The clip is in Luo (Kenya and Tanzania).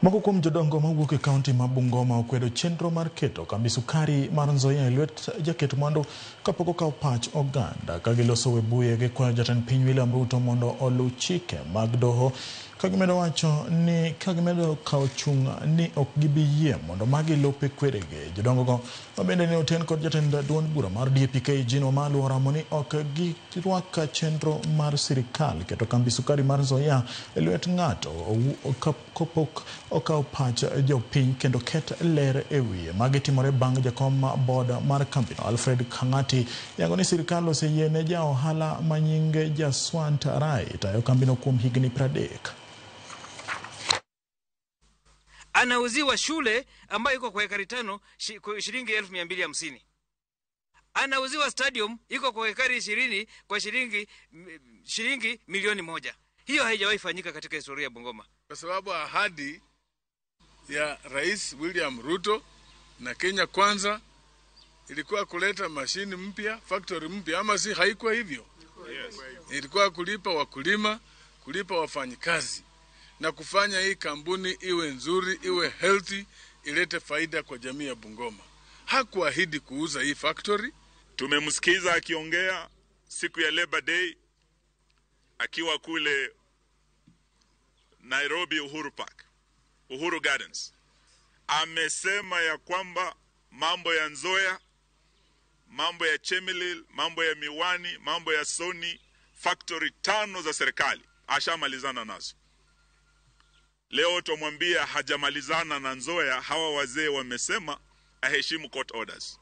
Moko kuom jodongo mawuok e kaunti ma Bungoma okwedo chenro mar keto kambi sukari mar Nzoia e lwet jaket mwandu kapok okaw pach oganda. Ka giloso Webuye gikwayo jatend piny William Ruto mondo oluw chike mag doho ka gimedo wacho ni ka gimedo kawo chung' ni ok gibi yie mondo magi lope kweregi. Jodongo go mabende ne oten kod jatend duond bura mar DAP-K Eugene Wamalwa oramo ni ok girwak chenro mar sirikal keto kambi sukari mar Nzoia e lwet ng'ato kapok okaw pach jopiny kendo ket ler e wiye. Magi timore bang' jakom board mar kambino Alfred Kang'ati yango ni sirikal oseyie ne ja ohala ma nyinge Jaswant Rai tayo kambino kuom higni 30. Anauziwa shule ambayo iko kwa ekari 5 shilingi 250,000. Anauziwa stadium iko kwa ekari 20 kwa shilingi milioni 1. Hiyo haijawahi fanyika katika historia ya Bungoma. Kwa sababu ahadi ya Rais William Ruto na Kenya Kwanza ilikuwa kuleta mashini mpya, factory mpya, ama si haikuwa hivyo? Yes. Ilikuwa kulipa wakulima, kulipa wafanyikazi na kufanya hii kampuni iwe nzuri, iwe healthy, ilete faida kwa jamii ya Bungoma. Hakuahidi kuuza hii factory. Tumemsikiza akiongea siku ya Labor Day akiwa kule Nairobi Uhuru Park, Uhuru Gardens. Amesema ya kwamba mambo ya Nzoia, mambo ya Chemelil, mambo ya Miwani, mambo ya Sony, factory 5 za serikali ashamalizana nazo. Leo tumwambia hajamalizana na Nzoia. Hawa wazee wamesema aheshimu court orders.